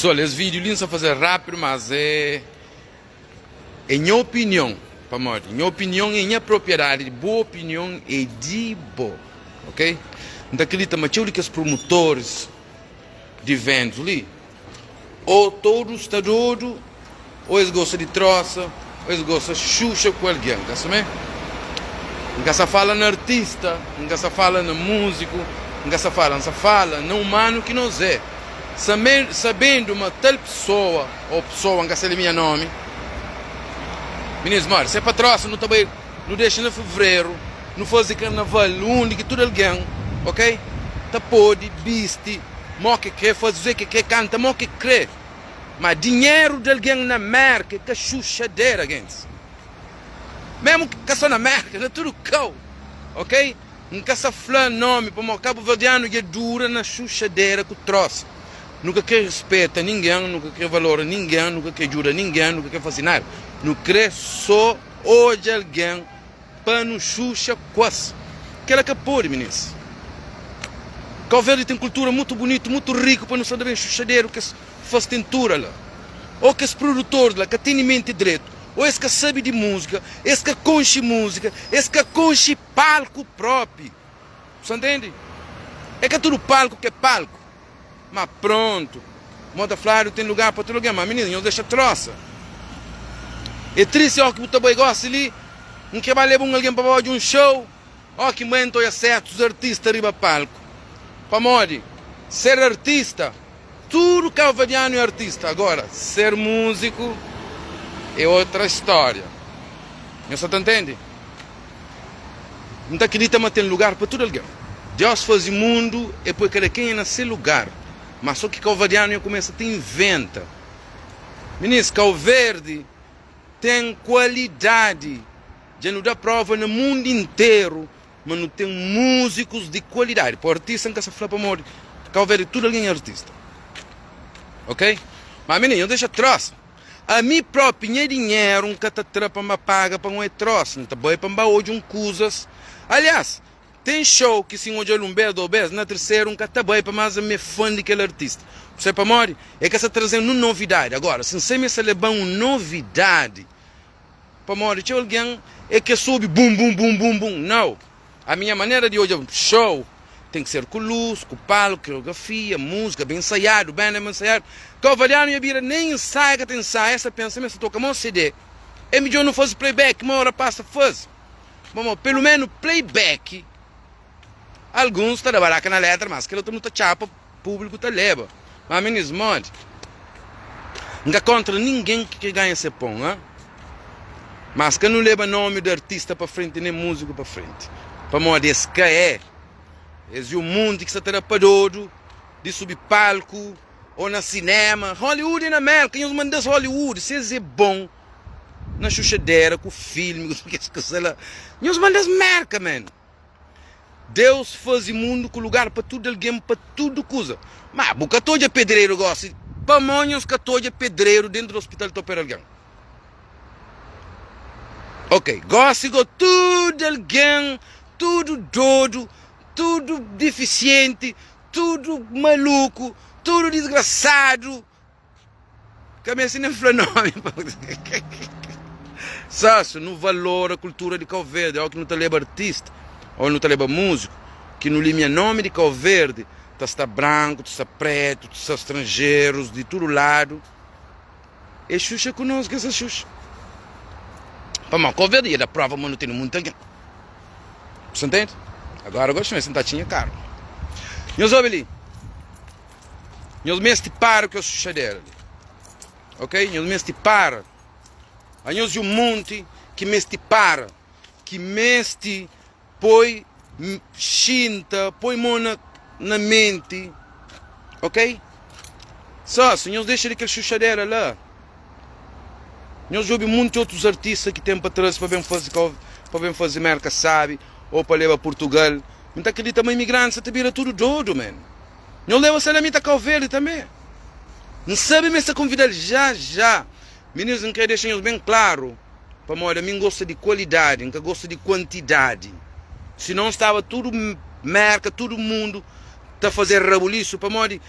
Pessoal, es vídeo li N sa faze rápido, mas é é nha opinion, pamodi nha opinion é nha propriedade, bu opinion é di bo, ok? N ta kridita ma txeu di kes promotores di eventos li, ô todu sta dodu, ô es gosta di trosa, ô es gosta xuxa ku algen, ka simé? N ka sa fala na artista, N ka sa fala na múziku, N ka sa fala, N sa fala na umanu ki nos é. Sabendu ma tal pesoa ô pesoa, N ka sa limia nomi, mininus modi, se pa trosa nu ta bai, nu dexa na fevreru, nu faze karnaval undi ki tudu algen, ok, ta pode bisti mo ki kre, faze kuzê ki kre, kanta mo ki kre. Ma dinheru di algen na Merka é ka xuxadera, gentis. Memu ki ka so na Merka, na tudu kau, ok. N ka sa fla nomi pamodi kabuverdianu dja dura na xuxadera ku trosa. Nu ka kre rispeta ningen, nu ka kre valora ningen, nu ka kre djuda ningen, nu ka kre fase nada. Nu kre so odja algen pa nu xuxa kuas. Kela ka pode, minis. Kau Verdi ten kultura mutu bunitu, mutu riku pa nu sta da ben xuxaderu kes fas tentura la. O kes produtor la ka tene menti dretu, o es ka sabe di muzika, es ka konxe muzika, es ka konxe palku propi. Bu sta ntende? É ka tudu palku ki é palku. Ma prontu, mo ta fladu ten lugar pa tudu algen. Ma mininu, nhos dexa trosa. É tristi óki bu ta bai gosi li, N kre ba leba un algen pa ba odja un show, óki N bai N ta odja sertus artista riba palku. Pamodi ser artista, tudu kabuverdianu é artista. Agora, ser múziku é otra stória. Nhos sa ta ntende? N ta kridita ma ten lugar pa tudu algen. Deus faze mundu, el poi kada kenha na se lugar. Má sô ki kauverdianu nha kumesa ta inventa. Minis, Kauverdi ten kualidadi. Dja nu da prova na mundu interu ma nu ten múzikus di kualidadi. Pa artista N ka sa fla pamodi Kauverdi tudu algen é artista. Ok? Má minis, nhos dexa trósa. Ami propi nha dinheru N ka ta tra pa N ba paga pa N oi tros, N ta bai pa N ba odja un kuzas. Aliás, ten show ki si N odja-l un bes, dos bes, na terseru N ka ta bai pa más ami é fan di kel artista. Bu sabe pamodi? E ka sa traze-m nun novidadi. Agora, si N sai ma e sa leba-m un novidadi, pamodi txeu algen e ke so obi bum bum bum bum bum. Nau! A minha manera di odja show ten ki ser ku luz, ku palku, koreografia, múzika, ben ensaiadu, banda ben ensaiadu. Kauvalianu ya bira nen ensaia ka ta ensaia, es ta pensa ma es ta toka mo CD. É midjor nu faze playback, ma ora pasa faze. Pamodi pelu menu playback alguns ta da baraka na letra, mas kel otu nu ta txapa Públiku ta leba. Ma minis modi? N ka kontra ningen ki kre ganha se pon, ha? Mas ka nu leba nomi di artista pa frenti nen múziku pa frenti, pamodi es ka é. Es é un munti ki sa ta da pa dodu di subi palku ô na sinéma. Hollywood é na Mérka, nhos manda-s Hollywood si es é bon na xuxadera ku filmi ku tudu kes kuza la. Nhos manda-s Mérka, man! Deus faze mundu ku lugar pa tudu algen, pa tudu kuza. Má, bu ka ta odja pedreru gósi. Pamó nhos ka ta odja pedreru déntu di ospital ta opera algen? Ok, gósi go tudu algen, tudu dodu, tudu difisienti, tudu maluku, tudu disgrasadu, Ka meste nen fla nomi pa Sasu, nu valora kultura di Kau Verdi Óki nu ta leba artista ô nu ta leba múziku Ki nu limia nomi di Kau Verdi Ta sta branku, ta sta pretu, ta sta stranjerus di tudu ladu É xuxa ku nos ki es ta xuxa Pamodi Kau Verdi dja da prova ma nu tene munti algen Bu sta ntende? Agora gosi meste N ta txinha karu Nhos obi li. Nhos meste para ku es xuxadera li. Ok? Nhos meste para. Anhos e un monti ki meste para, ki meste poi xinta, poi mon na, na menti. Ok? Só si nhos dexa di kel xuxadera la. Nhos djobe munti otus artista ki ten pa traze pa ben faze pa ben faze Merka Sabi ou pa leba Portugal. Mi ta akredita ma imigrantis sa ta bira tudu dodu, man. Nhos leba Salamita Kau Verdi tanbe. N sabe ma es ta konvida-l já já. Mininus, N kre dexa nhos ben klaru, pamodi ami N gosta di kualidadi, N ka gosta di kuantidadi. Sinon staba tudu Merka, tudu mundu ta faze rabulisu, pamodi.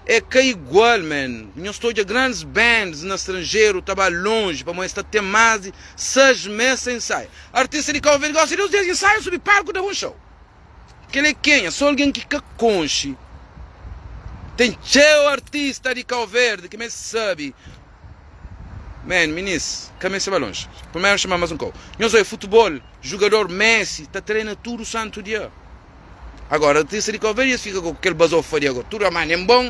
É ka igual man, nhos ta odja grandes bands na stranjeru ta ba lonji pamodi es ta ten mas di 6 mes ta ensaia. Artista di Cabo Verde gosta di 2 dias ensaia subi palku da bon show. Kel é kenha? So algen ki ka konxe. Ten txeu artista di Cabo Verde ki meste sabe. Man, minis ka meste ba lonji. Primeru xama mas un kau. Nhos odja futebol, jugador Messi ta trena tudu santu dia. Agora artista di Cabo Verde es fika ku kel bazofa di agora tudu ama nen bon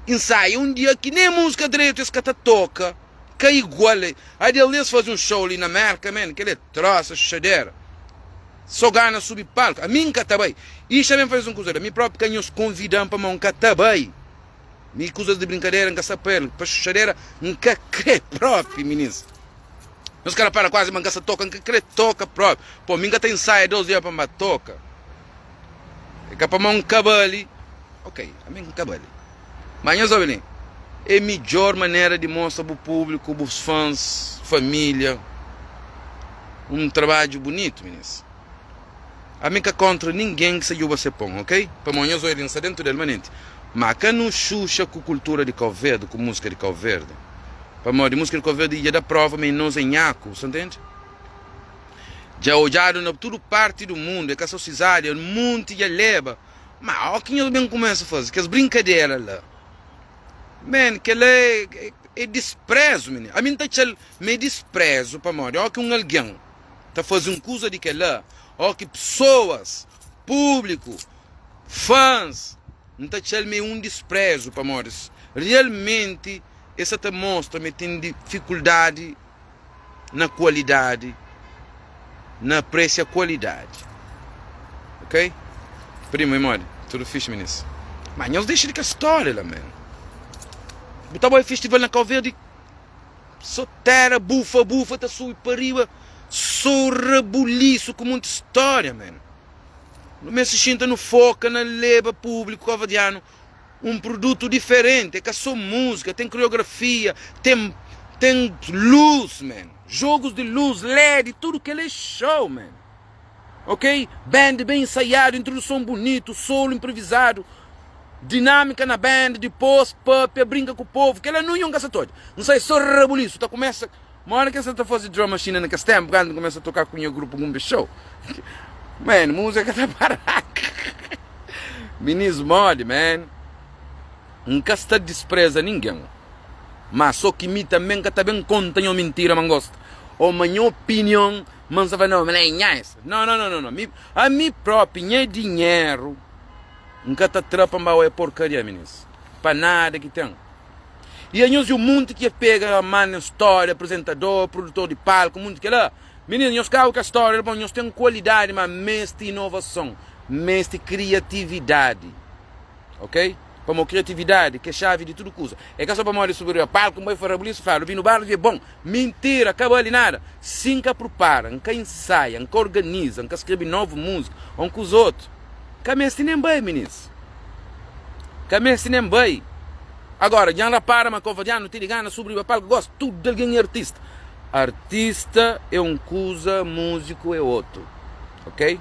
insaia un dia ki nen musika dretu es ka ta toka ka igual Adel es fazi un show li na Merka man kel é trosa xuxadera so gana subi palku ami nka ta bai ixa ben fazi un kuza li ami propi ka nhos konvidan pamo nka ta bai mi kuzas di brinkadera nka sta pa el pa xuxadera nka kre propi minis. Nos kara para kuazi ma N ka sa toka, N ka kre toka propi. Po, mi N ka ta insaia dos dia pa N ba toka. É ka pamodi N ka bali. Ok, ami N ka bali. Ma nhos obi li, é midjor manera di mostra bu públiku, bus fans, família, un trabadju bunitu, minis. Ami N ka kontra ningen ki sa djuba se pon, ok? Pamodi nhos obi li, N sta dentu del manenti. Ma ka nu xuxa ku kultura di Kau Verdi, ku múzika di Kau Verdi. Pamodi múzika di Kau Verdi dja da prova ma nos é nhaku, sa ntende? Dja odjadu na tudu parti du mundu, é ka so sizadi, é munti dja leba. Ma ó ki nhos ben kumesa faze kes brinkadera la, man, kel-la é, é disprezu, mininu. Ami N ta txal ma é disprezu pamodi ó ki un algen ta faze un kuza di kel-la, ó ki pesoas, públiku, fans, N ta txal ma é un disprezu pamodi realmenti es sa ta mostra ma el ten difikuldadi na kualidadi, na apresia kualidadi. Ok? Primo, e modi? Tudu fixi minis? Ma nhos dexa di kel storia la man. Bu ta bai festival na Cabo Verde, so tera bufa bufa ta subi pa riba, so rabulisu ku monti storia man. Nu meste xinta nu foka na leba publiku cabo-verdianu un produtu diferenti, é ka so múzika, ten koreografia, ten ten luz man, jogos di luz, led, tudu kel é show man, ok, band ben ensaiadu, introduson bunitu, solo inprovizadu, dinamika na band, dipos papia, brinka ku povu, kel la nunhun ka sa ta odja, N sai so rabulisu ta kumesa. Mora ki es ta faze drum machine na kes tempu kantu N kumesa toka ku nha grupu Gumbe Show. Man, múzika ka ta para. Minis modi, man. N ka sta dispreza ningen. Ma so ki mi tanbe N ka ta ben konta nho mintira ma N gosta. O ma nha opinion ma N sta fla no, ma la é nha es. No, no, no, no, no. Mi, ami propi, nha dinheru N ka ta tra pa N ba oia porkaria, minis. Pa nada ki ten. I anhos e un munti ki pega manda storia, apresentador, produtor di palku, munti kela. Mininu, nhos kaba ku storia la, nhos ten kualidadi, ma mesti inovason, mesti kriatividadi. Ok? Pamo kriatividadi ke xavi di tudu kuza. E ka so pamodi subi riba palku, N bai fla rabulisu, fla Rubino Barros e bon. Mintira, ka bali nada. Si N ka prupara, N ka insaia, N ka organiza, N ka skrebi novu muzika o N kuza otu, Ka meste nen bai, minis. Ka meste nen bai. Agora, dja N rapara ma kovadianu tene gana subi riba palku gosi tudu algen é artista. Artista é un kuza, múziku é otu. Ok?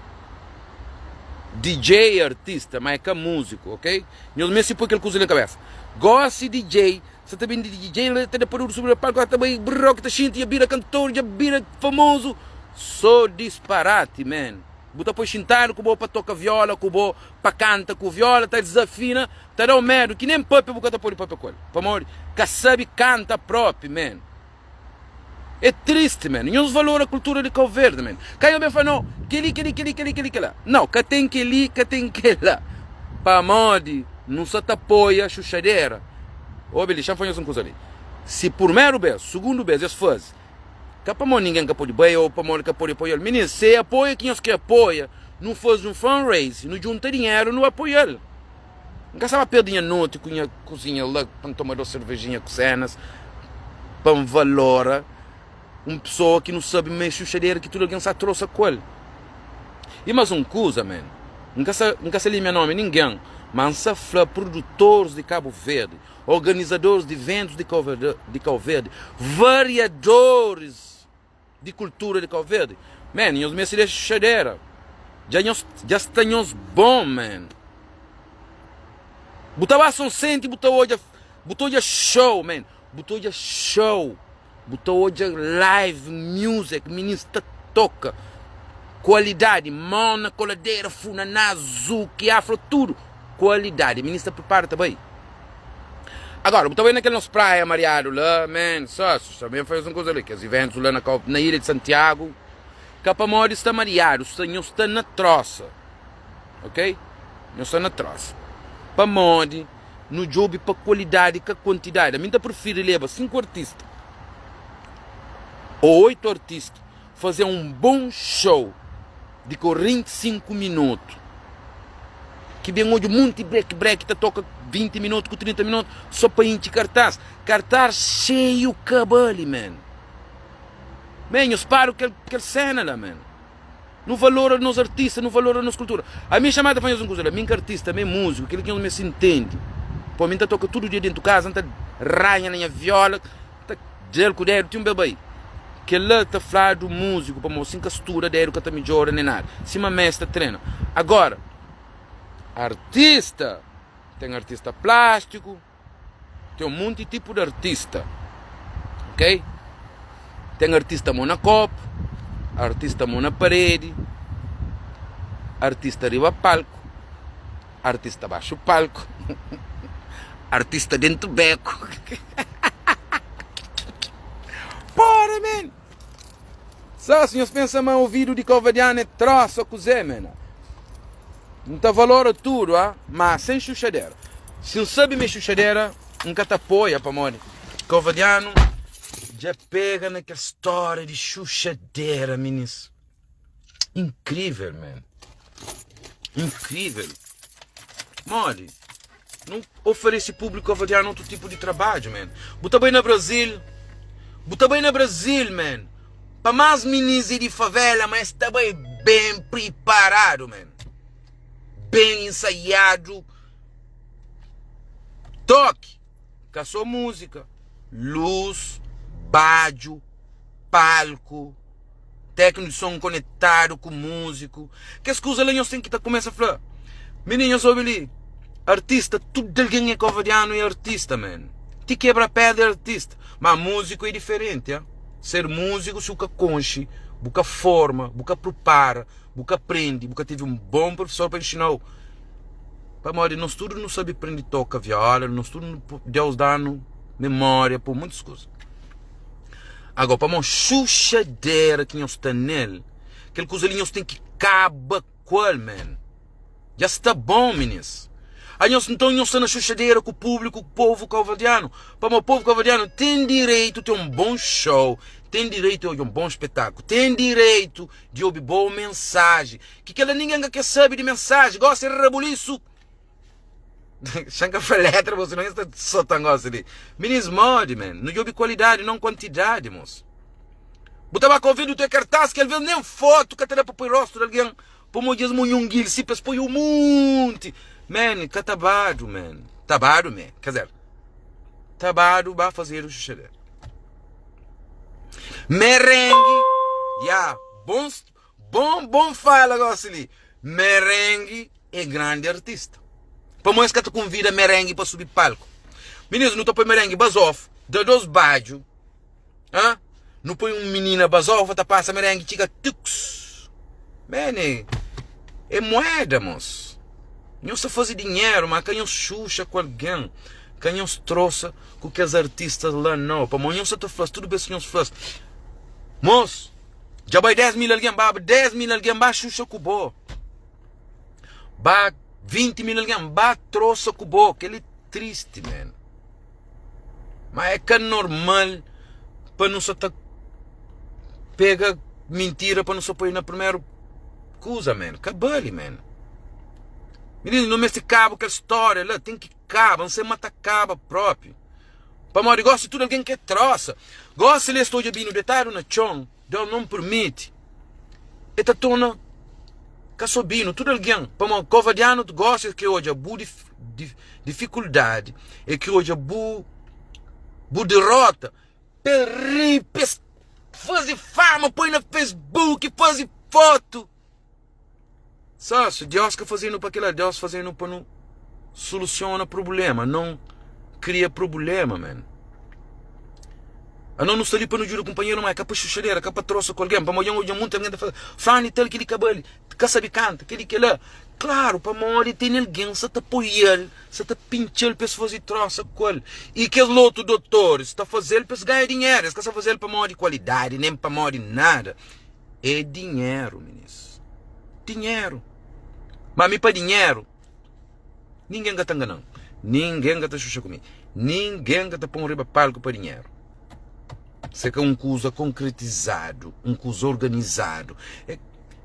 DJ é artista, ma é ka múziku, ok? Nhos meste poi kel kuza li na kabesa. Gosi DJ sa ta ben di DJ la ta da padudu subi riba palku, ta bai brrr, ki ta xinti dja bira kantor, dja bira famozu. So disparati, man. Bu ta poi xintadu ku bo pa toka viola ku bo, pa kanta ku viola, ta dizafina, ta dau medu ki nen papia bu ka ta pode papia ku el, pamodi ka sabi kanta propi, man. É tristi, man. Nhos valora kultura di Kau Verdi, man. Ka nhos ben fla, no, keli, keli, keli, keli, keli, kela. Nau, ka ten keli, ka ten kela. Pamodi nu sa ta apoia xuxadera. Obi li, xa-m fla nhos un kuza li. Si purmeru bes, sugundu bes es faze. Ka pamodi ningen ka pode bai ou pamodi ka pode apoia-l. Minis, se é apoia ki nhos kre apoia, nu faze un fundraise, nu djunta dinheru nu apoia-l. N ka staba perde nha noti ku nha kuzinha la pa N toma dos servejinha ku senas pa N valora un pesoa ki nu sabe ma é xuxadera ki tudu algen sa trosa ku el. I mas un kuza, man, N ka sa N ka sa limia nomi ningen, ma N sa fla produtores di Kabu Verdi, organizadores di iventus di Kau Verdi, variadores di kultura di Kau Verdi. Man, nhos meste dexa xuxadera. Dja nhos, dja sta nhos bon, man. Bu ta ba Soncente bu ta odja bu ta odja show man, bu ta odja show, bu ta odja live music, minis ta toka, kualidadi, mão na koladera, funaná, zouk, afro, tudu kualidadi, minis ta pripara ta bai. Agora bu ta bai na kel nos praia mariadu la man, sósius ta ben faze un kuza li, kes iventus la na na ilha di Santiagu, ka pamodi sta mariadu, sta nhos sta na trosa. Ok nhos sta na trosa pamodi nu djobe pa kualidadi ka kuantidadi ami nta prifiri leba 5 artista ou 8 artista faze un bon show di 45 minutu ki ben odja munti brek brek ta toka 20 minutu ku 30 minutu so pa intxi kartaz kartaz xeiu kabali man man nhos para ku kel sena la man. Nu valora nos artista, nu valora nos kultura. Ami xamadu pa fla nhos un kuza la, mi N ka artista, mi é múziku, kel-li ki nhos meste ntende. Pô, mi N ta toka tudu dia déntu kaza, N ta ranha na nha viola, N ta da-l ku dédu ti un bê bai. Kel-la ta fladu múziku pamodi si N ka studa, dédu ka ta midjora nen nada. Sima méstre ta trena. Agora, artista, ten artista plástiku. Ten un monti tipu di artista, ok? Ten artista mô na kopu, artista mô na paredi, artista riba palku, artista baxu palku, artista dentu beku. Pora men! Sa si nhos pensa ma ovidu di kovadianu é trosa kuzê mena. N ta valora tudu a, ma sen xuxadera. Si N sabe ma é xuxadera, N ka ta apoia pamodi kovadianu dja pega na kel stória di xuxadera minis. Inkrivel man. Inkrivel. Modi? Nu oferese públiku kovadianu otu tipu di trabadju, man. Bu ta bai na Brazil, bu ta bai na Brazil, man. Pa más minis é di favela, ma es ta bai ben priparadu, man. Ben ensaiadu. Toki, ka sô múzika, lus, badju, palku. Tékniku di son konetadu ku múziku. Kes kuza la nhos ten ki ta kumesa fla. Mininu nhos obi li, artista, tudu algen é kovadianu é artista man. Ti kebra pedra é artista. Ma múziku é diferenti ah. Ser múziku si bu ka konxe, bu ka forma, bu ka pripara, bu ka prende, bu ka tevi un bon profesor pa inxina-u. Pamodi nos tudu nu sabe prende toka viola, nos tudu Deus da-nu memória pa muitus kuza. Agora, pamó xuxadera ki nhos sta nel, kel kuza li nhos ten ki kaba ku el, man. Dja sta bon, minis. A nhos, nton nhos sta na xuxadera ku públiku, ku povu kauverdianu. Pamó povu kauverdianu ten direitu ten un bon show, ten direitu odja un bon spetákulu, ten direitu di obi bon mensaji. Ki kel-la ningen ka ke sabe di mensaji, gosi é rabulisu. Xa N ka fla letra bo, senão nhos ta sotan gosi li. Minis modi, man? Nu djobe kualidadi, non kuantidadi, mos. Bu ta ba ka ovidu te kartaz ki alvês nen fotu ka ta da pa poi rostu di algen pamodi es munhungil si pa es poi un munti. Man, ka ta badu, man. Ta badu mê, ker dizer, ta badu ba fazedu xuxadera. Merengue, ya, bon, bon, bon fala gosi li. Merengue é grandi artista. Pamodi es ka ta konvida merengue pa subi palku? Minis, nu ta poi merengue bazofu, da dos badju, ha? Nu poi un minina bazofa ta pasa merengue txiga tuks. Mene, é moeda, mos. Nhos ta faze dinheru, ma ka nhos xuxa ku algen, ka nhos trosa ku kes artistas la, nau. Pamodi nhos sa ta fla-s, tudu bes ki nhos fla-s, mos, dja bai 10 mil algen, ba 10 mil algen ba xuxa ku bo. Ba 20 mil algen ba trosa ku bo kel-li tristi man ma é ka normal pa nu sa ta pega mintira pa nu sa poi na primeru kuza man ka bali man mininu nu meste kaba kel stória la ten ki kaba N sai ma ta kaba propi pamodi gosi tudu algen ke trosa gosi li es ta odja binu detadu na txon Deus não permite. E ta torna ka só Bino, tudu algen. Pamodi kovadianu gosta ki odja bu difikuldadi, e ki odja bu bu derota, pa el ri, pa es faze fama, poi na Facebook, faze fotu. Sócio, Deus ka faze-nu pa kila, Deus faze-nu pa nu. Solusiona prubléma, non kria prubléma, man. Anos nu sta li pa nu djuda kunpanheru, má é ka pa xuxadera, ka pa trosa ku algen. Pamodi N odja monti algen ta fla, Fulanu di tal, kel-li ka bali, ka sabe kanta, kel-li, kel-la. Klaru, pamodi tene algen sa ta apoia-l, sa ta pintxa-l pa es faze trosa ku el. I kes lotu dotoris ta faze-l pa es ganha dinheru. Es ka sa faze-l pamodi kualidadi, nen pamodi nada. É dinheru, minis. Dinheru. Má mi pa dinheru. Ningen ka ta ngana-m, ningen ka ta xuxa ku mi, ningen ka ta pô-m riba palku pa dinheru. Se ka un kuza konkretizadu, un kuza organizadu. É,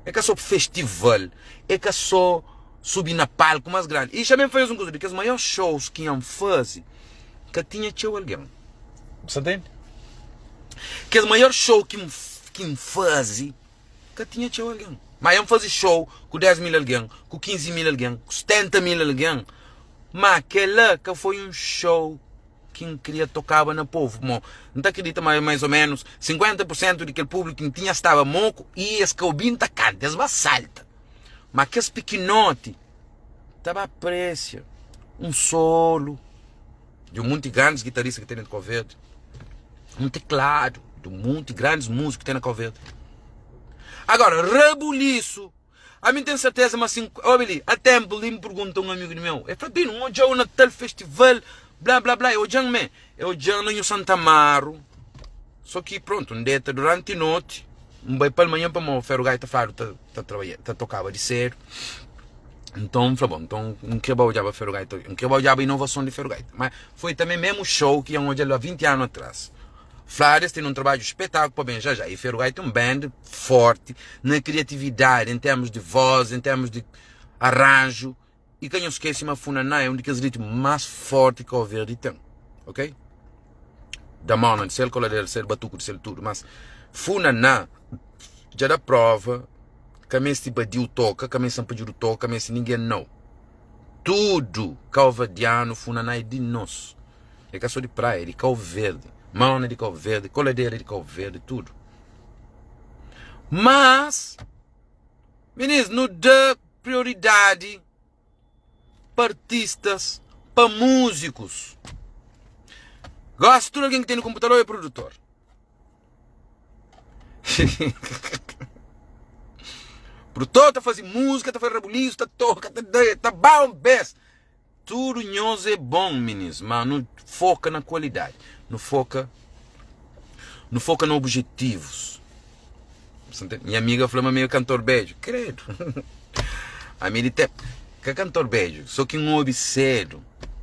é ka sô festival, é ka sô subi na palku más grandi. I xa ben faze un kuza, di kes maior shows ki N faze, ka tinha txeu algen. Bu sa ntende? Kes maior show ki N, ki N faze, Ka tinha txeu algen. Má N faze show ku 10 mil algen, ku 15 mil algen, ku 70 mil algen. Má kel-la ka foi un show ki N kria tokaba na povu. Pamodi N ta kridita ma mais ô ménus 50 pur sentu di kel públiku ki N tinha staba moku i es ka obi-m ta kanta, es ba salta. Má kes pikinoti ta ba apresia un solu di un monti grandis gitarista ki ten na Kau Verdi, un tekladu di un monti grandis múziku ki ten na Kau Verdi. Agora, rabulisu, ami N ten serteza ma sin, obi li, a tenpu li N pergunta un amigu di meu, el fla, Bino, N odja-u na tal festival, bla bla bla, el odja-m mé, el odja-m na Nhu Santa Amaru, so ki prontu, N deta duranti noti, N bai palmanhan pamodi Feru Gaita fladu ta ta trabadja, ta tokaba di sedu. Nton, N fla, bon, nton N kre ba odjaba Feru Gaita, N kre ba odjaba inovason di Feru Gaita. Ma foi tanbe memu show ki N odja la 20 anu atras. Fladu es ten un trabadju spetaku pa ben jaja. I Feru Gaita é un band forti na kriatividadi, en termus di voz, en termus di aranju. I ka nhos skese ma funaná é un di kes ritmu más forti ki Kau Verdi ten, ok? Da mona di sel, koladera di sel, batuku di sel, tudu. Mas funaná dja da prova ka meste badiu toka, ka meste sanpadjudu toka, ka meste ningen nau. Tudu kauverdianu funaná é di nos. É ka so di praia, é di Kau Verdi. Mona di Kau Verdi, koladera di Kau Verdi, tudu. Mas. Minis, nu da prioridadi pa artistas, pa múzikus. Gosi tudu algen ki tene konputador é produtor. Produtor ta faze múzika, ta faze rabulisu, ta toka, ta da, ta ba un bes. Tudu nhos é bon minis, ma nu foka na kualidadi, nu foka nu foka na objetivus. Nha amiga fla ma mi é kantor bedju, kredu. Ami di te ka kantor bedju, so ki N obi sedu.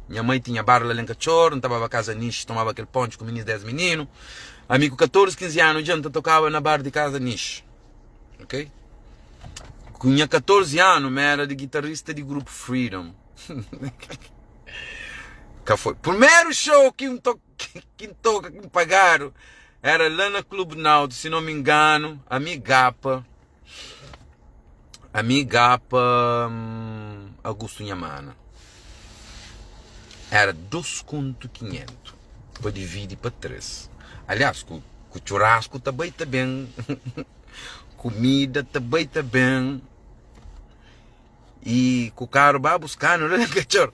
Nha mai tinha bar la Len Katxoru, N ta baba kaza Nixi, tomaba kel ponchi ku minis 10 mininu. Ami ku 14, 15 anu dja N ta tokaba na bar di kaza Nixi. Ok? Ku nha 14 anu mi era di guitarrista di grupu Freedom. Ka foi. Primeru show ki N to ki N toka ki N pagadu era la na Clube Náutico, si não me engano, ami gapa ami gapa hum, Augusto Nhamana. Era 2 kontu 500 pa dividi pa 3. Aliás, ku ku churrasco ta bai ta ben, kumida ta bai ta ben. I ku karu ba buskanu la na katxor.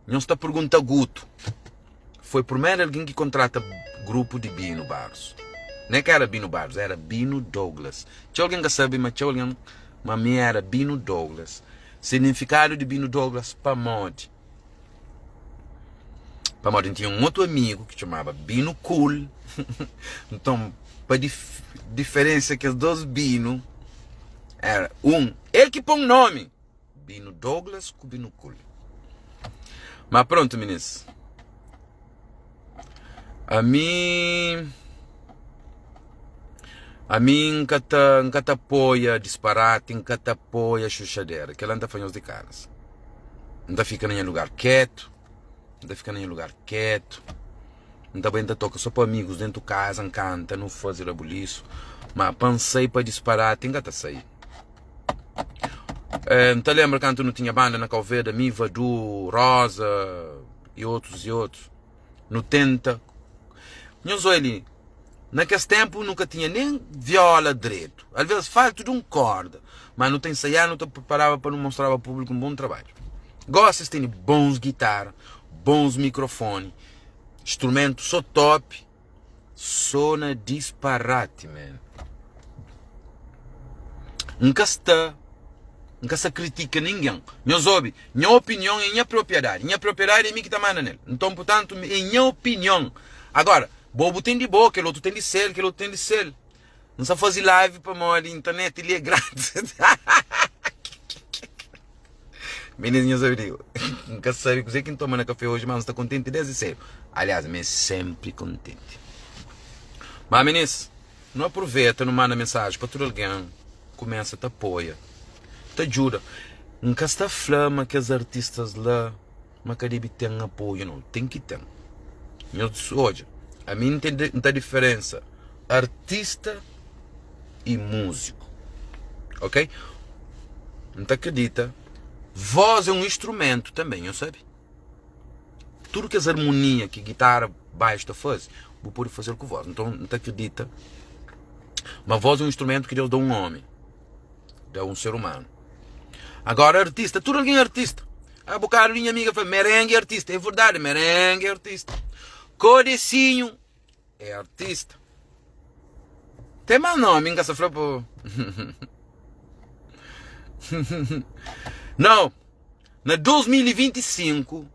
Nhos ta pergunta Guto. Foi primeru algen ki kontrata grupu di Bino Barros. N'é ka era Bino Barros, era Bino Douglas. Txeu algen ka sabe, ma txeu algen, ma mi era Bino Douglas. Signifikadu di Bino Douglas pamodi? Pamodi N tinha un otu amigu ki txomaba Bino Cool. Nton, pa dif diferensia kes dos Bino, era un, el ki pô-m nomi, Bino Douglas ku Bino Cool. Ma prontu, minis. Ami ami N ka ta N ka ta apoia disparati, N ka ta apoia xuxadera. Kel-la N ta fla nhos di karas. N ta fika na nha lugar ketu, N ta fika na nha lugar ketu. N ta bai N ta toka so pa amigus dentu kaza, N kanta, nu faze rabulisu. Ma pa N sai pa disparati, N ka ta sai. N ta lenbra kantu nu tinha banda na Kau Verdi, ami, Vadu, Rosa i otus i otus. Nu tenta. Nhos oi li, na kes ténpu nu ka tinha nen viola dretu, alvês faltu di un korda, má nu ta insaiaba, nu ta priparaba pa nu mostraba públiku un bon trabadju. Gosi es tene bons gitara, bons mikrofoni, instrumentu so top, so na disparati man. N ka sta N ka sta kritika ningen. Nhos obi, nha opinion é nha propriadadi. Nha propriadadi é mi ki ta manda nel. Nton, purtantu, é nha opinion. Agora, bo bu ten di bo, kel otu ten di sel, kel otu ten di sel. N sta faze live pamodi internet li é grátis. Minis nhos obi li, N ka sabe kuzê ki N toma na kafé oji, mas N sta kontenti desdi sedu. Aliás, mi é sénpri kontenti. Má minis, nu apruveta nu manda mensaji pa tudu algen kumesa ta apoia, ta djuda. N ka sta fla ma kes artistas la ma ka debe ten apoiu, nau. Ten ki ten. Nhos odja, ami N ten N ta diferensa artista i múziku, ok? N ta kridita vós é un instrumentu tanbe, nhos sabe? Tudu kes armonia ki gitara, baixu ta faze, bu pode faze-l ku vós. Nton, N ta kridita ma vós é un instrumentu ki Deus da un ómi. Da un ser humano. Agora artista, tudo alguém é artista. Há bocado minha amiga falou, merengue é artista. É verdade, merengue é artista. Codecinho é artista. Tem mais nome, nunca se falou pô. Não, na 2025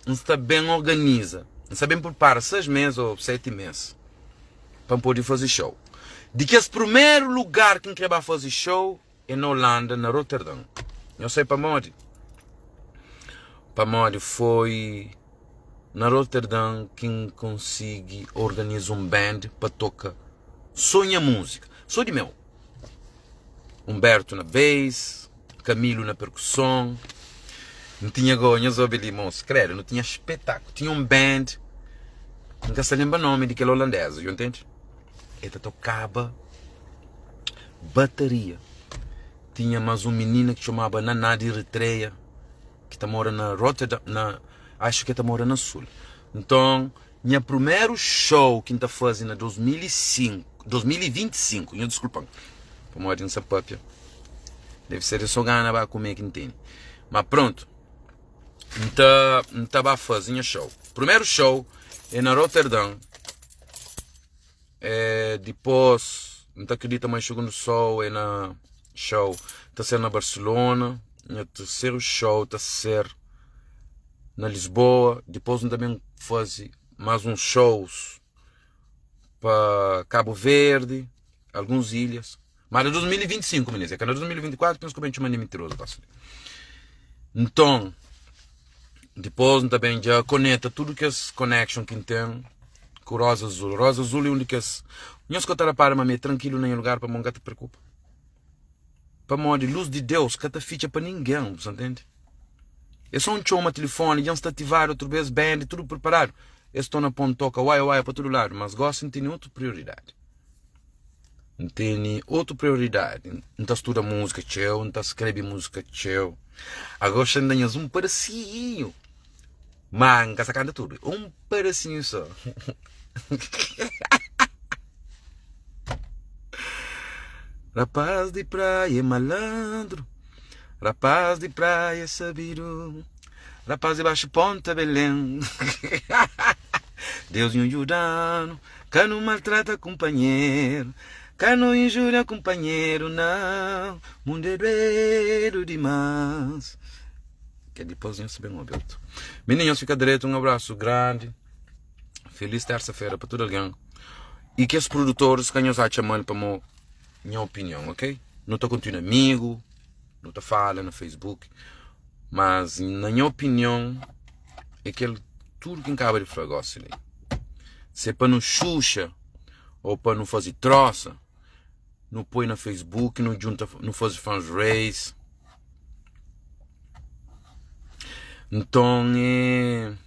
N sta ben organiza, N sta ben prepara 6 mês ou 7 mês pa N pode faze show. Di kes primeru lugar ki N kre ba faze show é na Holanda, na Rotterdam. Nhos sabe pamodi? Pamodi foi na Rotterdam ki N konsigi organiza un band pa toka so nha múzika, so di meu. Humberto na bass, Camilo na percussão. N tinha go, nhos obi li, mos, credo, nu tinha espetáculo. Tinha um band, N ka sa lembra nome di kel holandesa, you entende? E ta tocaba bateria. Tinha mais um menina que chamava Naná de Eritreia, que ta mora na Rotterdam, na, acho que ta mora na Sul. Então, Nha primeru show ki N ta faze na 2005, 2025, nho diskulpa-m, pamodi N sa papia, debe ser é so gana ba kume ki N tene. Ma prontu, N ta, N ta ba faze nha show. Primeru show é na Roterdã, é dipôs N ta kridita ma sugundu show é na show ta ser na Barcelona, nha terseru show ta ser. na Lisboa, dipôs N ta ben faze más uns shows pa Cabo Verde, alguns ilhas. Mas na 2025, meninas, é que na 2024 penso que eu ben txoma de mentiroso, gosto. Então, depois N ta ben já conecta tudo kes connection que N ten ku Rosa Azul. Rosa Azul é um de kes. Nhos ka ta repara ma mi é tranquilo na nha lugar pa mon ka ta preocupa. Pamodi luz di Deus ka ta fitxa pa ninguém, você entende? É só um txoma telefone, dja N sta ativadu outro vez, band, tudo preparado. Es tona pon toka uai uai pa tudo lado, mas gosi N tene outro prioridade. N tene outro prioridade. N ta studa música txeu, N ta skrebe música txeu. Agora xa N da nhos um pedacinho. Ma N ka sa kanta tudo, um pedacinho só. Rapaz di praia é malandro. Rapaz di praia é sabidu Rapaz di baxu ponta Belém Deus nhu djuda-nu Ka nu maltrata kunpanheru Ka nu injúria kunpanheru nau Mundu é duedu dimás Ke dipôs nhos ben obi otu Mininu nhos fika dretu Un abrasu grandi Felis tersa-fera pa tudu algen I kes produtoris ka nhos atxa mal pamô nha opinion ok nu ta kontinua amigu nu ta fala na facebook mas na nha opinion é kel tudu ki n kaba di fla gosi li se pa nu xuxa ou pa nu faze trosa nu poi na facebook nu djunta nu faze fundraise nton é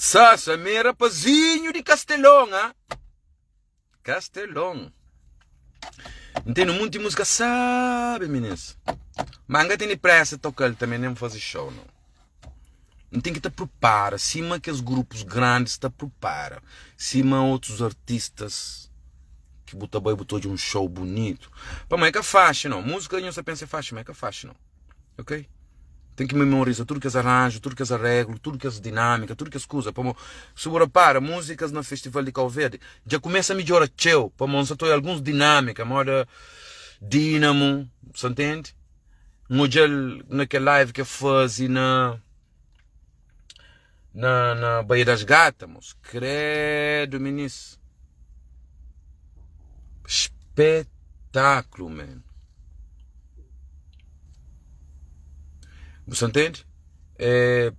Sasa, mi é rapazinho di Castelon, ah. Castelon. N tene munti múzika sabi, minis. Ma N ka tene presa toka-l tanbe, nen faze show, nau. N ten ki ta pripara sima kes grupus grandis ta pripara, sima otus artistas. ki bu ta bai bu ta odja un show bunitu. Pamodi é ka faxi no. Múzika nhos ta pensa é faxi, ma é ka faxi no. Ok? Ten ki memoriza tudu kes aranju, tudu kes areglu, tudu kes dinâmika, tudu kes kuza. Pamodi si bu repara, múzikas na Festival di Kau Verdi dja kumesa midjora txeu. Pamodi N sa ta odja alguns dinâmika, moda dínamo, sa ntende? N odja-l na kel live ki el faze na na na Baía das Gatas, mos. Credo, minis. Espetáculo, man. Você entende? É,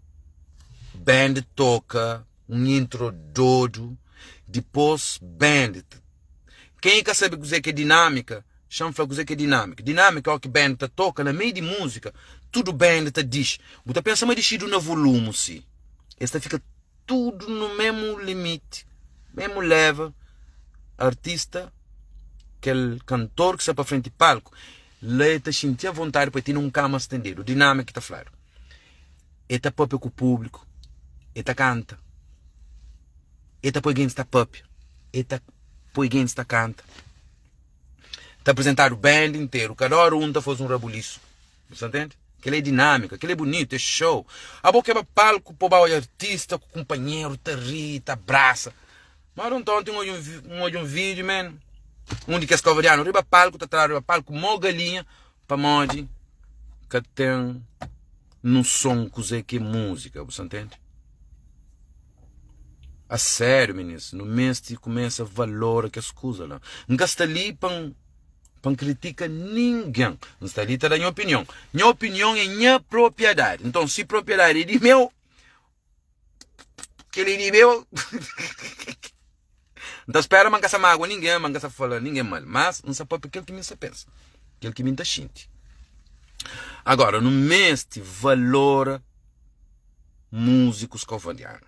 band toca um intro dodo, depois band. Quem ka sabe kuzê que é dinâmica, xa-m fla kuzê que é dinâmica. Dinâmica é o que band ta toca na meio de música, tudo band ta dixi. Bu ta pensa ma dixidu na volume si. Es ta fika tudo no mesmo limite, mesmo level. Artista, kel cantor ki sta pa frente palco, la el ta xinti a vontade pa el tene un kama stendidu. Dinâmica ki ta fladu. El ta papia ku público, el ta canta. E ta poi gentis ta papia, e ta poi gentis ta kanta. Ta apresentadu band interu, kada ora un ta faze un rabulisu. Bu sta ntende? Kel-la é dinâmika, kel-la é bunitu, é show. Abo keba palku pa ba odja artista ku kunpanheru ta ri, ta brasa. Má onti onti N odja un odja un vídiu, man, un di kes kabuverdianu riba palku ta tradu riba palku mó galinha pamodi ka ten noson kuzê ki é múzika. Bu sta ntende? A sério minis, nu meste kumesa valora kes kuza la. N ka sta li pa N pa N kritika ningen. N sta li ta da nha opinion. Nha opinion é nha propriedadi. Nton si propriedadi é di meu, kel é di meu. N ta spera ma N ka sa magua ningen, ma N ka sa fala ningen mal. Mas N sa papia kel ki mi N sa pensa, kel ki mi N ta xinti. Agora, nu meste valora músicos cauverdiano.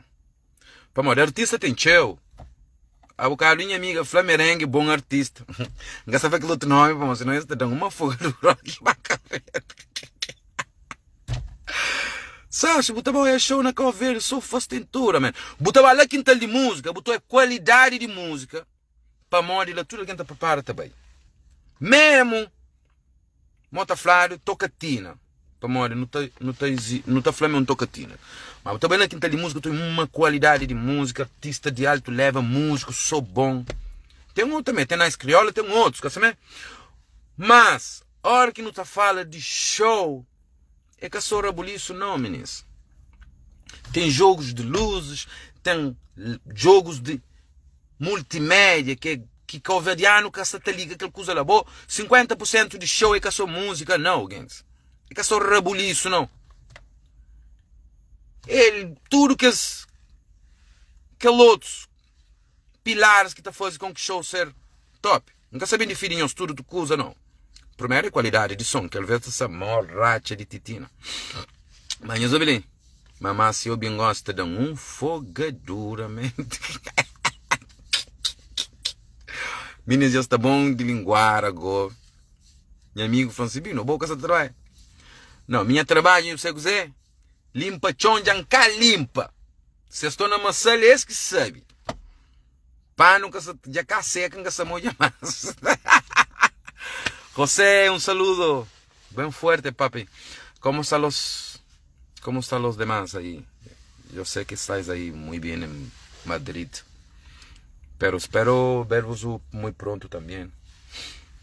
Pamodi artista ten txeu. Há bocado minha amiga fla merengue bom artista. N ka sa fla kel outro nome pamodi senão es ta dan uma fogadura aqui pa cabeça. Sacha, bu ta ba oia show na Cabo Verde, só fastentura, man. Bu ta ba la quintal di música, bu ta oia qualidade di música. Pamodi la tudo alguém ta prepara ta bai. Mesmo Mo ta fladu tokatina pamodi nu ta nu ta nu ta fla ma é un tokatina ma bu ta bai na kintal di múzika tu uma kualidadi di múzika artista di altu leva múziku so bon ten otu tanbe ten Nice Kriola ten otus ka sabe mas ora ki nu ta fala di show é ka so rabulisu nau minis ten jogos di luzes ten jogos di multimédia ki é ki kauverdianu ka sa ta liga kel kuza la bo 50 por sentu di show é ka so múzika nau gentis é ka so rabulisu nau el tudu kes kel otus pilares ki ta faze kon ki show ser top N ka sa ben difini nhos tudu tu kuza nau primeru é kualidadi di son kel vez ta sa mó ratxa di titina ma nhos obi li Mamá si obi ngosi ta dan un fogadura man. Minis dja sta bon di linguara go. Nha amigu fla-m si Bino, bo ka sa ta trabadja? Não, minha trabadju nhu sabe kuzê? Limpa txon dja N ka limpa. Se sto na masal es ki sabe. Panu ka sa dja ka seka N ka sa modja mas. José, un saludo bem fuerte, papi. Como está los Como están los demás ahí? Yo sé que estáis ahí muy bien en Madrid. Pero espero vervos muy pronto también.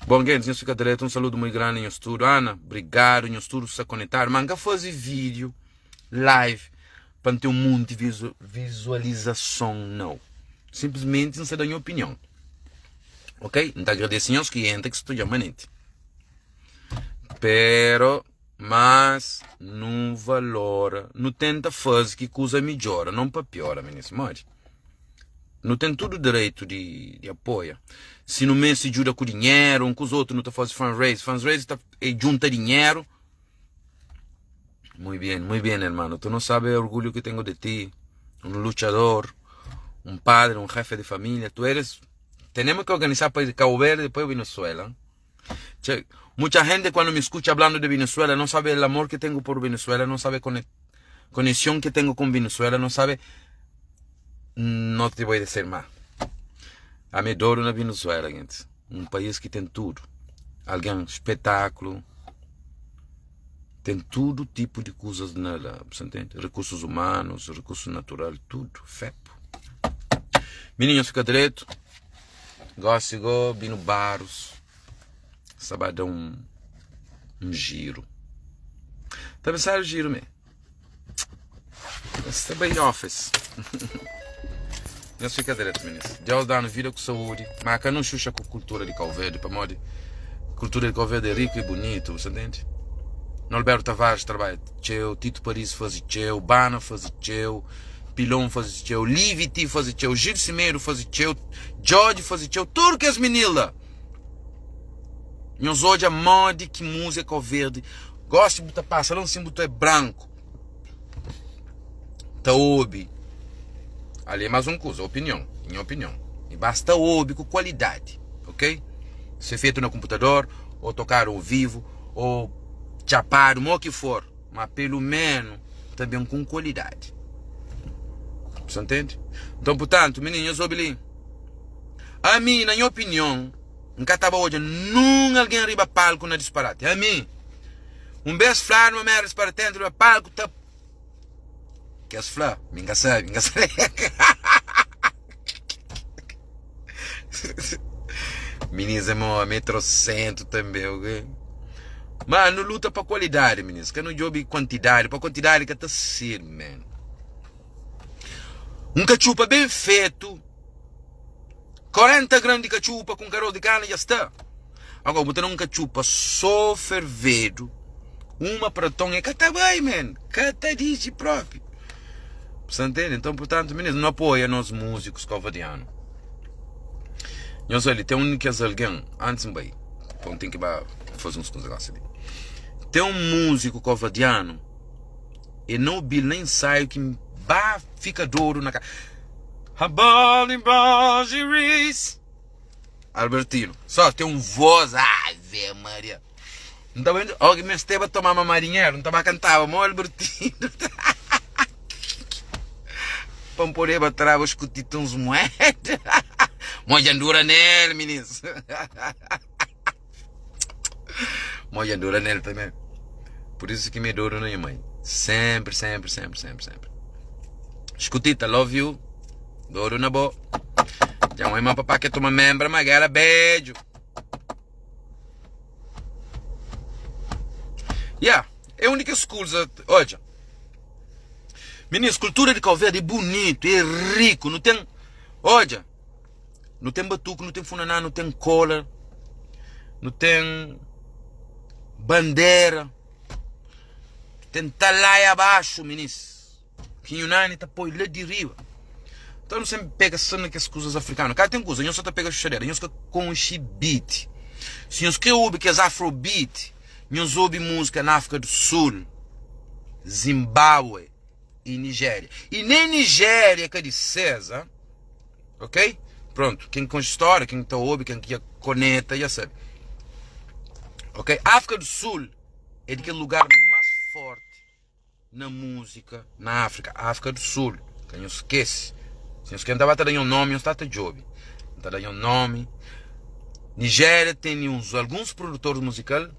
Bom, gente, nhos fica direto. Um saludo muito grande nhos tudo. Ana, obrigado, nhos tudo está conectado. Mas nunca fazer vídeo live para não ter um monte de visualização, não. Simplesmente não sei da minha opinião. Ok? Não te agradeço nhos que entra que estou manente. Pero Mas nu valora, nu tenta faze ki kuza midjora, non pa piora, minis. Modi? Nu ten tudu direitu di, di apoia. Si nu meste djuda ku dinheru, un ku otu, nu ta faze fundraise. Fundraise ta, é djunta dinheru. Muy bien, muy bien, hermano. Tu no sabes el orgullo que tengo de ti. Un luchador, un padre, un jefe de familia. Tu eres. Tenemos que organizar para ir a Cabo Verde, después Venezuela. Che, mucha gente cuando me escucha hablando de Venezuela no sabe el amor que tengo por Venezuela, no sabe conexión que tengo con Venezuela, no sabe. No te voy a decir más. Ami é dodu na Venezuela, gente. Um país ki tem tudo. Alguém espetáculo. Tem tudo tipo de coisas na lá, você entende? Recursos humanos, recursos natural, tudo. Fepo. Menininhos, fica direito. Gosto go, Bino Barros. Sabadão um giro. Tá pensando giro mesmo? Sta bai office. Nhos fika dretu, minis. Deus danu vida ku saúdi. Ma ka nu xuxa ku kultura di Kau Verdi, pamodi kultura di Kau Verdi é riku i bunitu, bu sta ntende? Norberto Tavares trabadja txeu, Tito Paris faze txeu, Bana faze txeu, Pilon faze txeu, Livity faze txeu, Gil Semedo faze txeu, Djodje faze txeu, tudu kes minil la. Nhos odja modi ki múzika Kau Verdi Gosi bu ta pasa la nsin bu ta é branku ta obi Ali é mas un kuza, opinion, nha opinion E basta obi ku kualidadi, ok? Se fetu na konputador, o tokadu o vivu, o txapadu, mo ki for Ma pelu menu ta ben ku un kualidadi Bu sa ntende? Nton, purtantu, mininu, nhos obi li Ami, na nha opinion N ka taba odja nun algen riba palku na disparati. Ami, un bes fladu ma mi era disparatentu riba palku ta Kes fla, mi N ka sabe, N ka sabe. Minis é mo, ami é trosentu tanbe, ok? Ma nu luta pa kualidadi, minis, ka nu djobe kuantidadi, pa kuantidadi ka ta sirbi, man. Un katxupa ben fetu. 40 gran di katxupa ku un karos di kana dja sta. Agora bu ta da un katxupa so fervedu, uma praton e ka ta bai man, ka ta dixi propi. Bu sta ntende? Nton purtantu minis nu apoia nos muzikus kovadianu. Nhos ali ten un di kes algen antis n bai, pa n ten ki ba faze uns kuza gosi li. Ten un muziku kovadianu E na obil na insaiu ki ba fika dodu na ka Albertino só tem um voz Ave Maria N ta ba ogi mesteba toma mamá dinheru N ta ba kantaba mo Albertino Pa N podeba traba skutita uns moeda Mo dja ndura nel minis Mo dja ndura nel tanbe. Por isso ki mi é dodu na nha mãe. Sempre, sempre, sempre, sempre, sempre. Escutita, love you. Dodu na bo. Dja mãe ma papá ke toma membra, ma era bedju. Yeah, é un di kes kuza, odja. Minis, kultura di Cabo Verde é bunitu, é riku, nu ten, odja. Nu ten batuku, nu ten funaná, nu ten kola, nu ten bandera, nu ten talaia abaxu, minis. Ki nhu Nani ta poi la di riba. Então nu sempre pega só na kes kuzas afrikanu. Ka ten kuza, nhos só ta pega xuxadera, nhos ka konxe beat. Si nhos kre obi kes afrobeat, nhos obi múzika na Áfrika do Sul, Zimbábue i Nigéria. I nem Nigéria ka di ses, ah. Ok? Pronto, ken konxe stória, ken ta obi, ken ki dja koneta dja sabe. Ok? Áfrika do Sul é di kel lugar más forti na múzika na Áfrika. Áfrika do Sul, ka nhos skese. Si nhos kre N ta ba ta da nhos nomi, nhos ta ta djobe. N ta da nhos nomi. Nigéria tene uns alguns produtores muzikal.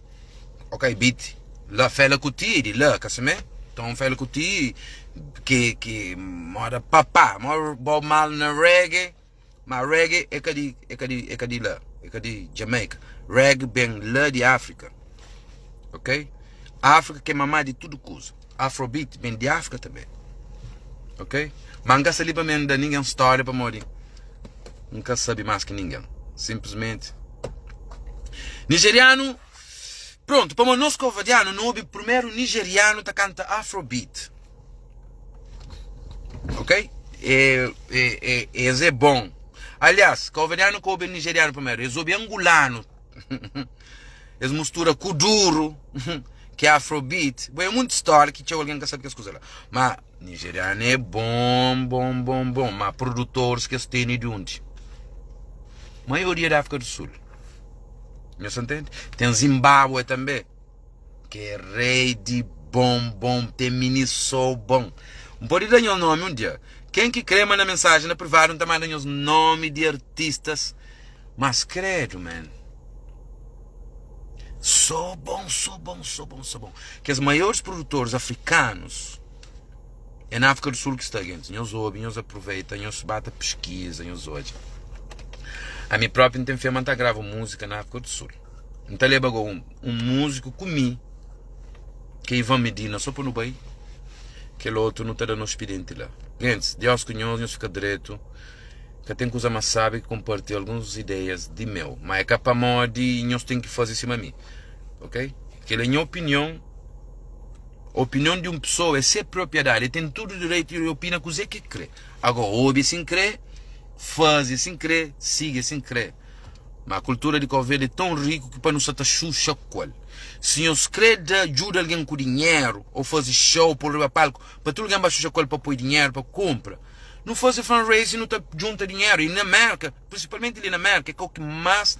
Ok beat la Fela Kuti é di la ka simé? Então Fela Kuti ke ke moda papá moda Bob Marley na reggae ma reggae é ka di é ka di é ka di la é ka di Jamaica reggae ben la di África ok África ke mamá di tudu kuza Afrobeat ben di África tanbê ok ma N ka sta li pa mi da ningen stória pamodi N ka sabe más ki ningen simplesmenti Nigerianu Prontu, pamodi nos kovadianu nu obi primeru nigerianu ta kanta afrobeat. Ok? E, e, e, es é bom. Aliás, kovadianu ka obi nigerianu primeru, es obi angulanu. Es mustura kuduro, ki é afrobeat. Bom, é muita história ki txeu algen ka sabe kes kuza la. Ma nigerianu é bom, bom, bom, bom. Ma produtores ki es tene di undi? Maioria di África do Sul. Nhos ta ntende? Ten Zimbábue tanbê, ki é rei di bon, bon, ten minis sô bon. N pode da nhos nómi un dia. Ken ki kre manda mensajen na privadu, N ta manda nhos nomi di artistas. Mas kredu man. So bon, so bon, so bon, so bon. Kes maiores produtores afrikanus é na Áfrika do Sul ki sta, gentis. Nhos obi, nhos aproveita, nhos ba ta peskiza, nhos odja. Ami própi N ten fé ma N ta grava múzika na Áfrika do Sul. N ta leba go un, un múziku ku mi, ki é Ivan Medina, só pa nu bai. Kel otu nu ta da nos spidenti la. Gentis, Deus ku nhos, nhos fika dretu. Ka ten kuza más sábi ki konpartia alguns ideias di meu, má é ka pamodi nhos ten ki faze sima mi, ok? Kel é nha opinion. Opinion di un pesoa é se propriedadi, el ten tudu direitu di opina kuzê ki el krê. Agora, obi si N krê, faze si N krê, sigi si N krê. Má kultura di Kau Verdi é ton riku ki pa nu sa ta xuxa ku el. Si nhos krê da djuda algen ku dinheru ô faze show, pô-l riba palku pa tudu algen ba xuxa ku el pa poi dinheru pa kunpra, Nu faze fundraising nu ta djunta dinheru i na Merka, prinsipalmenti li na Merka é kau ki más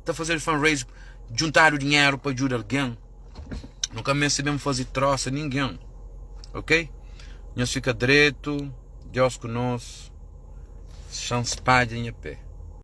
ta fazedu fundraising, djuntadu dinheru pa djuda algen. Nu ka meste ben faze trosa ningen, ok? Nhos fika dretu, Deus ku nos, xan spadja nha pé.